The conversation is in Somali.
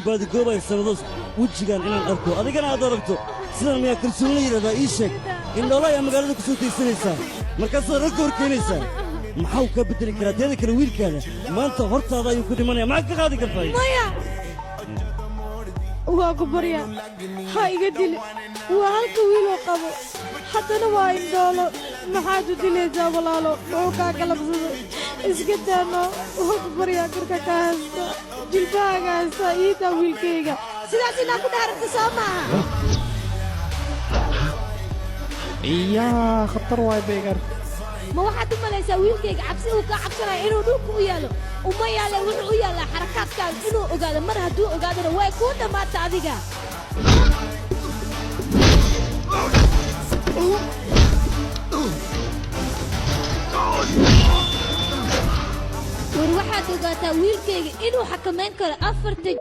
Baadigoobayo sanado wejigan inaan arko, adigana aad aragto. Sidan miyaa kalsoon la yidhahdaa? Ii sheeg. Indhoola ayaa magaalada ku soo taysanaysaa, markaasaad ragga hor keenaysaa. Maxaa kaa beddeli karaa? Teeda kale, wiilkaada maanta hortaada ayuu ku dhimanaya. Maxaad ka qaadi kartaa? Maya, waa ku barya, ha iga dili. Waa halka wiiloo qabo, haddana waa indhoolo. Maxaad u dilaysaa, walaalo? Muxuu kaa galabsaday? Iska daano, waa ku baryaa. Korka kaa haysta, jilbahaaga haysta, iidaa wiilkayga. Sidaas inaa ku dhaaragta soo maaha? Iyaa, khatar waay beegar. Ma waxaad u malaysaa wiilkayga cabsi uu kaa cabsanaya inuu dhulka u yaalo? Uma yaale, wuxuu u yaallaa xarakaadkaaga inuu ogaado. Mar hadduu ogaadona, way kuu dhammaata adiga. War waxaad ogaataa wiilkayga inuu xakamayn karo afarta.